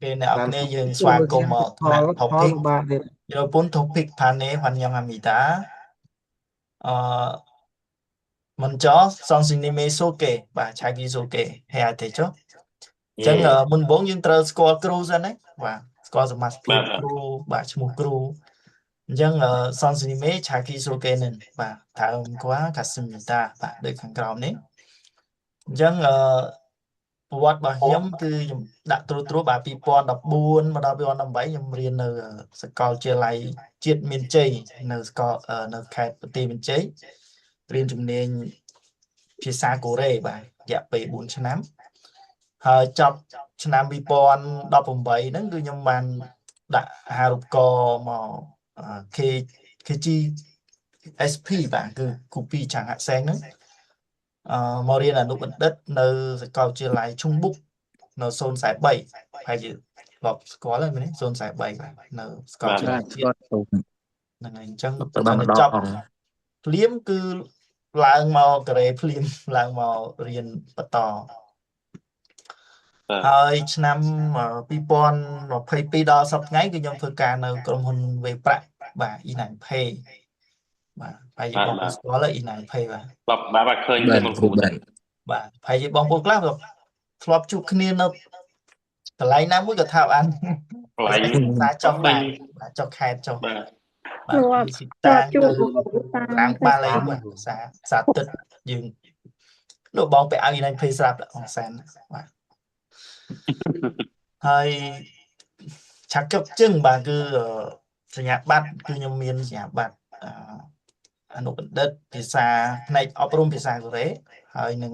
គេអ្នកនរ បាន គ្នាយើង ចូល ស្វាគម ជា ន៍មក ផល ថ្នាក់ ផល topic ក៏បានទៀត 여러분 토픽 반에 환영합니다. 어, 먼저 선생님의 소개, បាទ 자기소개 해야 되죠. អញ្ចឹង យេ មុនដំបូងយើងត្រូវស្គាល់គ្រូសិនណាបាទស្គាល់សមាសភាព បាទ គ្រូបាទឈ្មោះគ្រូអញ្ចឹង 선생님의 자기소개는 បាទ다음과 같습니다 បាទដូចខាងក្រោមនេះអញ្ចឹងប្រវត្តិរបស់ខ្ញុំគឺខ្ញុំដាក់ត្រួសត្រាសបាទ2014មកដល់2018ខ្ញុំរៀននៅសាកលវិទ្យាល័យជាតិមានជ័យនៅសាកលនៅខេត្តបន្ទាយមានជ័យរៀនជំនាញភាសាកូរ៉េបាទរយៈពេល4ឆ្នាំហើយចប់ឆ្នាំ2018ហ្នឹងគឺខ្ញុំបានដាក់អាហារូបករណ៍មក K KG SP បាទគឺគូពីឆាងហាក់សែងហ្នឹងមករៀនអនុបណ្ឌិតនៅសាកលវិទ្យាល័យឈុងបុកនៅ043ប្រហែលជាធ្លាប់ស្គាល់ហើយមែនទេ043បាទនៅសាកលវិ បាទ ទ្យាល័ បាទ យជាតិ ស្គាល់ទៅ ហ្នឹងហើយអញ្ចឹង ទៅបានម្ដ ចប់ ង ភ្លាមគឺឡើងមកកូរ៉េភ្លាមឡើងមករៀនបន្ត បាទ ហើយឆ្នាំ2022ដល់សប្តាហ៍ថ្ងៃគឺខ្ញុំធ្វើការនៅក្រុមហ៊ុនវេប្រាក់បាទ E9 Pay បាទប្រហែលជា បាទ បងប្អូ បាទ នស្គាល់ហើយ E9 Pay បាទ បាទបាទបាទឃើញ បាទ ឃើញបងគ្រូ បាទ បាទប្រហែលជាបងប្អូនខ្លះក៏ធ្លាប់ជួបគ្នានៅកន្លែងណាមួយក៏ថាបាន កន្លែង សារចុះ ពេញ បាទបាទចុះខេត្តចុះ បាទ បាទ ធ្លាប់ ពីស៊ី ធ្លា តាង ប់ជួ ទៅ បតា រាំងបាលីបាទសារសារទឹកយើងលោកបងไปឲ្យ E9 Pay ស្រាប់អងសានបាទហើយឆាក់ចុកជឹងបាទគឺសញ្ញាបត្រគឺខ្ញុំមានសញ្ញាបត្រអនុបណ្ឌិតភាសាផ្នែកអប់រំភាសាកូរ៉េហើយនឹង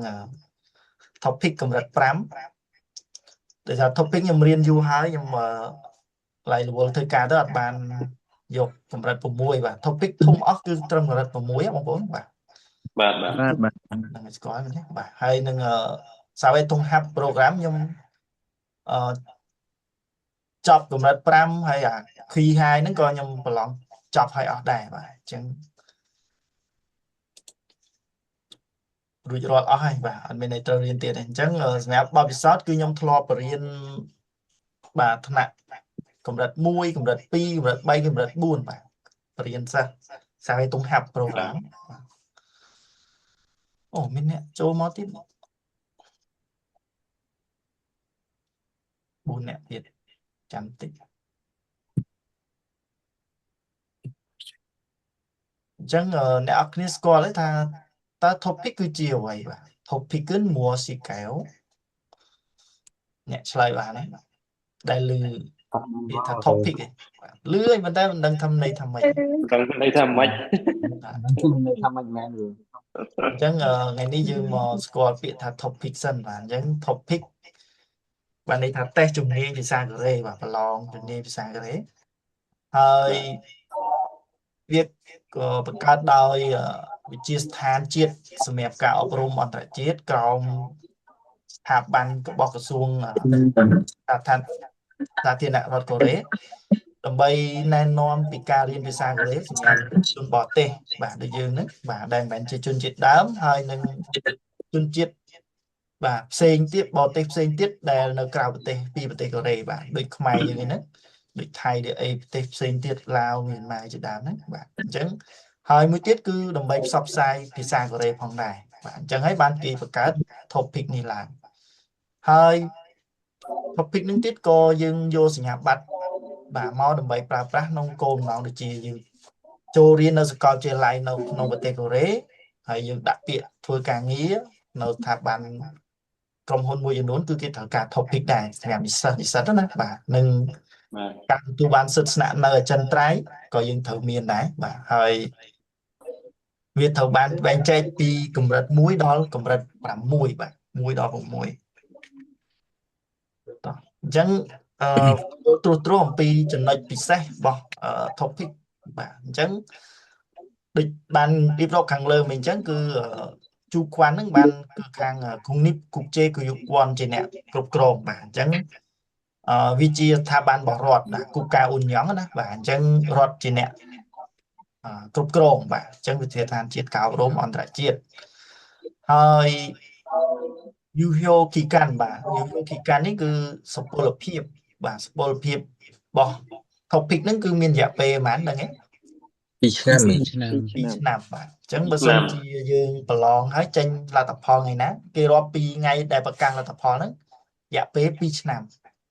topic កម្រិត5ដោយសារ topic ខ្ញុំរៀនយូរហើយខ្ញុំឡៃរវល់ធ្វើការទៅអត់បានយកកម្រិត6បាទ topic ធំអស់គឺត្រឹមកម្រិត6បងប្អូនបាទ បាទបាទ បាទបាទ ហ្នឹងហើយស្គាល់មែនទេបាទហើយនឹងសាវេតុងហាប់ program ខ្ញុំអឺចប់កម្រិត5ហើយអា key high ហ្នឹងក៏ខ្ញុំប្រឡងចប់ហើយអស់ដែរបាទអញ្ចឹងរួចរាល់អស់ហើយបាទអត់មានអីត្រូវរៀនទៀតទេអញ្ចឹងសម្រាប់បទពិសោធន៍គឺខ្ញុំធ្លាប់រៀនបាទថ្នាក់កម្រិត1កម្រិត2កម្រិត3កម្រិត4បាទរៀនសិស្សសាវេតុងហាប់ program អូមានអ្នកចូលមកទៀត4អ្នកទៀតចាំតិចអញ្ចឹងអ្នកនរគ្នាស្គាល់ទេថាតើ topic គឺជាអ្វីបាទ topic គឺមួស៊ីកែវអ្នកឆ្លើយបានទេដែលឮពាក្យថា topic ឯងបាទឮហើយប៉ុន្តែមិនដឹងថាន័យថាម៉េច ដឹងន័យថាម៉េច បាទ ន័យថាម៉េចមែនវា អញ្ចឹងថ្ងៃនេះយើងមកស្គាល់ពាក្យថា topic សិនបាទអញ្ចឹង topic បាទន័យថាតេស្តជំនាញភាសាកូរ៉េបាទប្រឡងជំនាញភាសាកូរ៉េហើយវាក៏បង្កើតដោយវិទ្យាស្ថានជាតិសម្រាប់ការអប់រំអន្តរជាតិក្រោមស្ថាប័នរបស់ក្រសួងសាធារសាធារណរដ្ឋកូរ៉េដើម្បីណែនាំពីការរៀនភាសាកូរ៉េសម្រាប់ជនបរទេសបាទដូចយើងហ្នឹងបាទដែលមិនមែនជាជនជាតិដើមហើយនឹងជនជាតិបាទផ្សេងទៀតបរទេសផ្សេងទៀតដែលនៅក្រៅប្រទេសពីប្រទេសកូរ៉េបាទដូចខ្មែរយើងហ្នឹងដូចថៃដូចអីប្រទេសផ្សេងទៀតឡាវមីយ៉ាន់ម៉ាជាដើមហ្នឹងបាទអញ្ចឹងហើយមួយទៀតគឺដើម្បីផ្សព្វផ្សាយភាសាកូរ៉េផងដែរបាទអញ្ចឹងហើយបានគេបង្កើត topic នេះឡើងហើយ topic នឹងទៀតក៏យើងយកសញ្ញាបត្របាទមកដើម្បីប្រើប្រាស់ក្នុងគោលបំណងដូចជាយើងចូលរៀននៅសាកលវិទ្យាល័យនៅក្នុងប្រទេសកូរ៉េហើយយើងដាក់ពាក្យធ្វើការងារនៅស្ថាប័នក្រុមហ៊ុនមួយចំនួនគឺគេត្រូវការ topic ដែរសម្រាប់និស្សិតនិស្សិតណាបាទនឹង បាទ ការទទួលបានសិទ្ធិស្នាក់នៅអចិន្ត្រៃយ៍ក៏យើងត្រូវមានដែរបាទហើយវាត្រូវបានបែងចែកពីកម្រិត1ដល់កម្រិត6បាទ1ដល់6តោះអញ្ចឹងអឺត្រួសត្រាសអំពីចំណុចពិសេសរបស់ topic បាទអញ្ចឹងដូចបានរៀបរាប់ខាងលើមកអញ្ចឹងគឺជូខ្វាន់ហ្នឹងបានគឺខាងគងនីបគុកជេគឺយុគន់ជាអ្នកគ្រប់គ្រងបាទអញ្ចឹងវាជាស្ថាប័នរបស់រដ្ឋណាគូការអ៊ុនយ៉ងណាបាទអញ្ចឹងរដ្ឋជាអ្នកគ្រប់គ្រងបាទអញ្ចឹងវិទ្យាស្ថានជាតិការអប់រំអន្តរជាតិហើយយូហូគីកាន់បាទយូហូគីកាន់នេះគឺសុពលភាព បាទសុពលភាពរបស់ TOPIK ហ្នឹងគឺមានរយៈពេលប៉ុន្មានដឹងទេ 2ឆ្នាំ 2ឆ្នាំ 2ឆ្នាំបាទអញ្ចឹងបើសិនជាយើងប្រឡងហើយចេញលទ្ធផលថ្ងៃណាគេរាប់ពីថ្ងៃដែលប្រកាសលទ្ធផលហ្នឹងរយៈពេល2ឆ្នាំ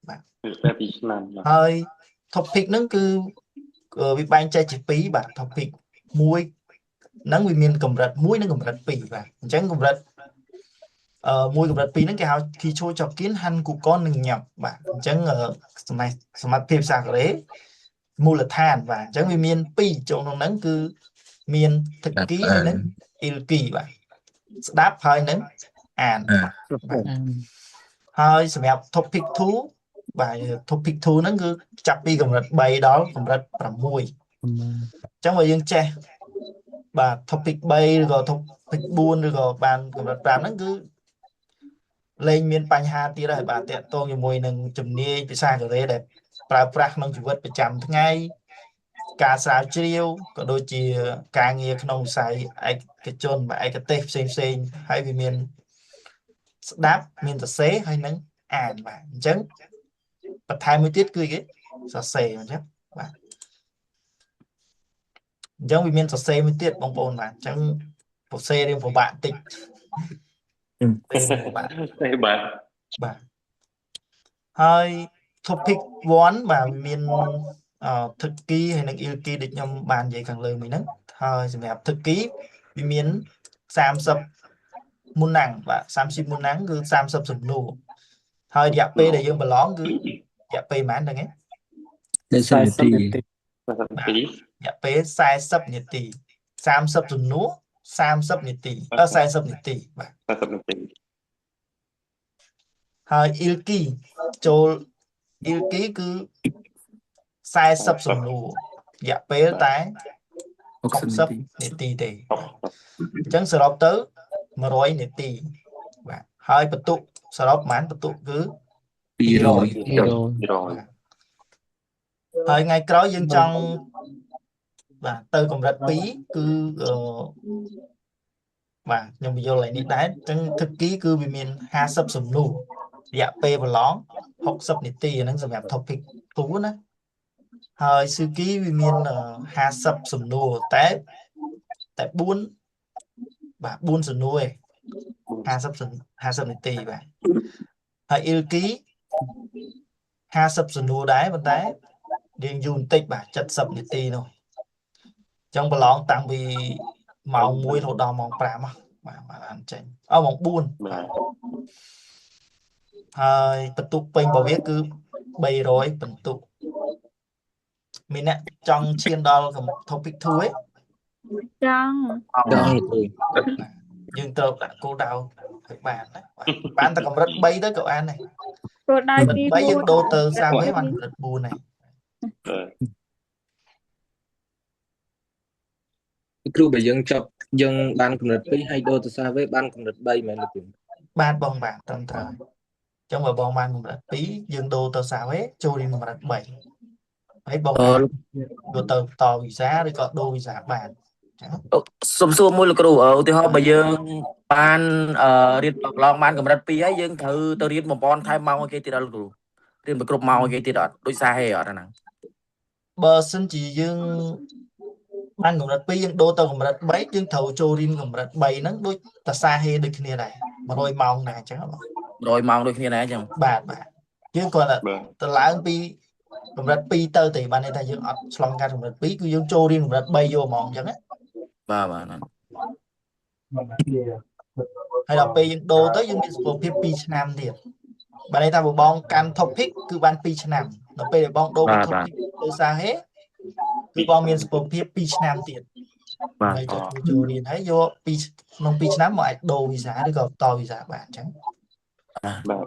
តែ2ឆ្នាំបាទ ហើយ TOPIK ហ្នឹងគឺវាបែងចែកជា2បាទ TOPIK មួយហ្នឹងវាមានកម្រិត1និងកម្រិត2បាទអញ្ចឹងកម្រិតមួយកម្រិត2ហ្នឹងគេហៅ 기초적인 한국어 능력 បាទអញ្ចឹងសម័យសមត្ថភាពភាសាកូរ៉េមូលដ្ឋានបាទអញ្ចឹងវាមាន2ចូលក្នុងហ្នឹងគឺមាន 듣기 ហើយនិង 읽기 បាទស្ដាប់ហើយនឹងអាន អា បាទហើយសម្រាប់ TOPIK 2បាទ TOPIK 2ហ្នឹងគឺចាប់ពីកម្រិត3ដល់កម្រិត6អញ្ចឹងបើយើងចេះបាទ TOPIK 3ឬក៏ TOPIK 4ឬក៏បានកម្រិត5ហ្នឹងគឺលែងមានបញ្ហាទៀតហើយបាទតាក់ទងជាមួយនឹងជំនាញភាសាកូរ៉េដែលប្រើប្រាស់ក្នុងជីវិតប្រចាំថ្ងៃការស្រាវជ្រាវក៏ដូចជាការងារក្នុងវិស័យឯកជនបាទឯកទេសផ្សេងផ្សេងហើយវាមានស្ដាប់មានសរសេរហើយនឹងអានបាទអញ្ចឹងបន្ថែមមួយទៀតគឺគេសរសេរអញ្ចឹងបាទអញ្ចឹងវាមានសរសេរមួយទៀតបងប្អូនបាទអញ្ចឹងសរសេររៀងពិបាកតិចរៀងពិបាក ទេបាទ បាទហើយ TOPIK 1បាទមានអឺ 듣기 ហើយនិង 읽기 ដូចខ្ញុំបាននិយាយខាងលើមួយហ្នឹងហើយសម្រាប់ 듣기 វាមាន30 문항 បាទ30 문항 គឺ30សំណួរហើយរយៈពេលដែលយើងប្រឡងគឺរយៈពេលប៉ុន្មានដឹងទេ 40នាទី 40នាទី រយៈពេល40នាទី30សំណួរ30នាទីអឺ40នាទីបាទ 40នាទី ហើយ 읽기 ចូល 읽기 គឺ40សំណួររយៈពេលតែ 60នាទី 60នាទីទេអញ្ចឹងសរុបទៅ100នាទីបាទហើយបន្ទុកសរុបប៉ុន្មានបន្ទុកគឺ 200 200 ហើយថ្ងៃក្រោយយើងចង់បាទទៅកម្រិត2គឺអឺបាទខ្ញុំបញ្យល់ឲ្យនេះដែរអញ្ចឹង 듣기 គឺវាមាន50សំណួររយៈពេលប្រឡង60នាទីអាហ្នឹងសម្រាប់ TOPIK 2ណាហើយ 쓰기 វាមាន50សំណួរតែតែ4បាទ4សំណួរឯង50សំ50នាទីបាទហើយ 읽기 50សំណួរដែរប៉ុន្តែរៀងយូរបន្តិចបាទ70នាទីនោះអញ្ចឹងប្រឡងតាំងពីម៉ោង1រហូតដល់ម៉ោង5ហ៎បាទបានចេញអឺម៉ោង4 បាទ ហើយបន្ទុកពេញរបស់វាគឺ300បន្ទុកមានអ្នកចង់ឈានដល់ TOPIK 2ឯង ចង់ ចង់លោកគ្រូ យើងត្រូវដាក់គោលដៅឲ្យបានណាបាទបានតែកម្រិត3ទៅក៏បានដែរ គោលដៅ កម្រិត ទី 3យើងដូរទៅ 1 សាវេបានកម្រិត4ហើយ បាទ គ្រូបើយើងចប់យើងបានកម្រិត2ហើយដូរទៅសាវេបានកម្រិត3មែនលោកគ្រូ បាទបងបាទត្រឹមត្រូវអញ្ចឹងបើបងបានកម្រិត2យើងដូរទៅសាវេចូលរៀនកម្រិត3ហើយបង អឺ អាចយកទៅបន្តវីសាឬក៏ដូរវីសាបានអញ្ចឹង សុំសួរមួយលោកគ្រូឧទាហរណ៍បើយើងបានរៀនប្រឡងបានកម្រិត2ហើយយើងត្រូវទៅរៀនបំពន់ថែមម៉ោងឲ្យគេទៀតអត់លោកគ្រូរៀនប្រគ្រប់ម៉ោងឲ្យគេទៀតអត់ដូចសារហេអត់អាហ្នឹង បើសិនជាយើងបានកម្រិត2យើងដូរទៅកម្រិត3យើងត្រូវចូលរៀនកម្រិត3ហ្នឹងដូចតាសាហេដូចគ្នាដែរ100ម៉ោងដែរអញ្ចឹងបង 100ម៉ោងដូចគ្នាដែរអញ្ចឹង បាទបាទយើងគ្រាន់តែ បាទ ទៅឡើងពីកម្រិត2ទៅទេបានន័យថាយើងអត់ឆ្លងកាត់កម្រិត2គឺយើងចូលរៀនកម្រិត3យកហ្មងអញ្ចឹងណា បាទបាទបាទ ហើយដល់ពេលយើងដូរទៅយើងមានសុខភាព2ឆ្នាំទៀតបានន័យថាបើបងកាន់ TOPIK គឺបាន2ឆ្នាំដល់ពេលដែលបងដូរពី TOPIK ទៅសាហេគឺបងមានសុខភាព2ឆ្នាំទៀត បាទ ហើយចូលចូលរៀនហើយយកពីក្នុង2ឆ្នាំមកអាចដូរវីសាឬក៏បន្តវីសាបានអញ្ចឹង បាទ